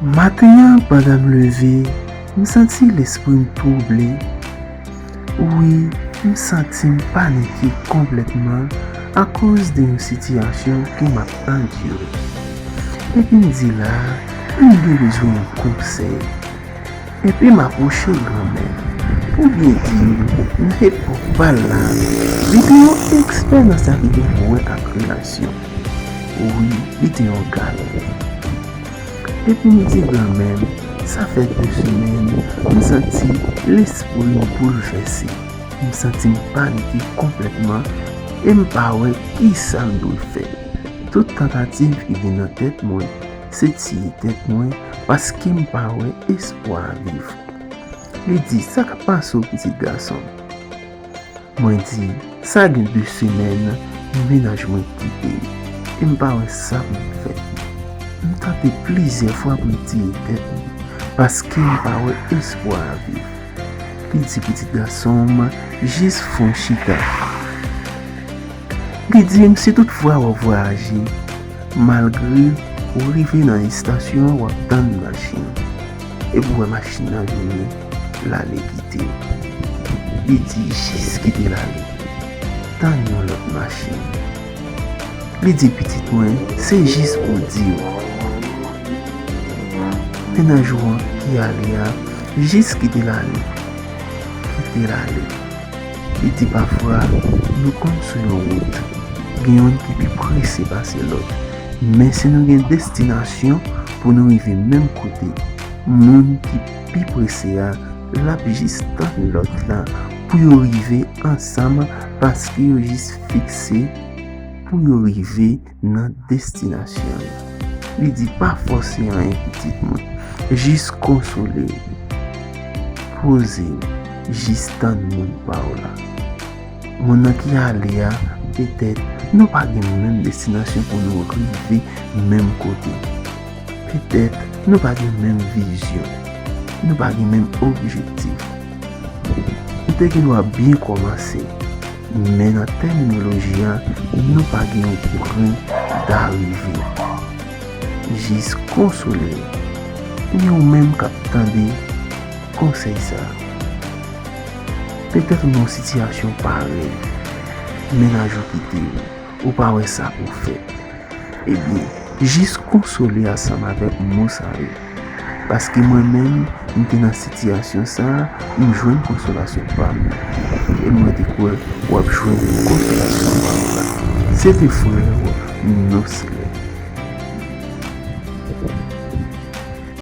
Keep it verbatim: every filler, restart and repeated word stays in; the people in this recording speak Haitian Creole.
Maten an, pandan m leve, m santi lespri m twouble. Wi, m santi m panike konplètman akoz de yon sitiyasyon ke m ap andire. Epi m di la, m gen bezwen yon konsèy. Epi m apwoche granmè m, pou byen di, nan epòk pa l la, li te yon ekspè nan sa ki gen pou wè ak relasyon. Wi, li te yon galè. Epi m di granmè m, sa fè de semèn, m santi lespri m boulvèse. M santi m panike konplètman e m pa wè kisa m dwe fè. Tout tantativ ki vin nan tèt mwen, se tiye tèt mwen, paske m pa wè espwa a viv. Li di, "Sa k ap pase w, pitit gason m?" Mwen di, "Sa gen de semèn, mennaj mwen kite m, e m pa wè sa pou m fè." M tante plizyè fwa pou m tiye tèt mwen, paske m pa wè espwa a viv. Li di, "Pitit gason m, jis fè w chita." Li di m, "Si toutfwa w ap vwayaje, malgre ou rive nan estasyon an, w ap tann machin. Epi w wè machin nan vini, l ale kite w." Li di, "Jis kite l ale. Tann yon lòt machin." Li di, "Pitit mwen, se jis pou di w. Mennaj ou an ki ale a, jis kite l ale. Kite l ale." Li di, "Pafwa, nou konn sou yon wout, gen youn ki pi prese pase lòt. Men si nou gen destinasyon pou nou rive menm kote, moun ki pi prese a, l ap jis tann lòt la pou yo rive ansanm, paske yo jis fikse pou yo rive nan destinasyon yo." Li di, "Pa fòse anyen, pitit mwen. Jis konsole w. Poze w. Jis tann moun pa w la. Moun nan ki ale a, petèt nou pa gen menm destinasyon pou nou rive menm kote. Petèt nou pa gen menm vizyon. Nou pa gen menm objektif. Nou te gen dwa byen kòmanse, men nan tèminoloji a, nou pa gen yon pwen darive. Jis konsole w. Epi ou menm k ap tande konsèy sa a, petèt ou nan yon sitiyasyon parèy. Mennaj ou kite w, ou pa wè sa pou w fè. Ebyen, jis konsole ansanm avèk mo sa yo. Paske mwen menm, m te nan sitiyasyon sa a, m jwenn konsolasyon pa m. E mwen te kwè w ap jwenn konsolasyon pa m la. Se te frè w, Noslè.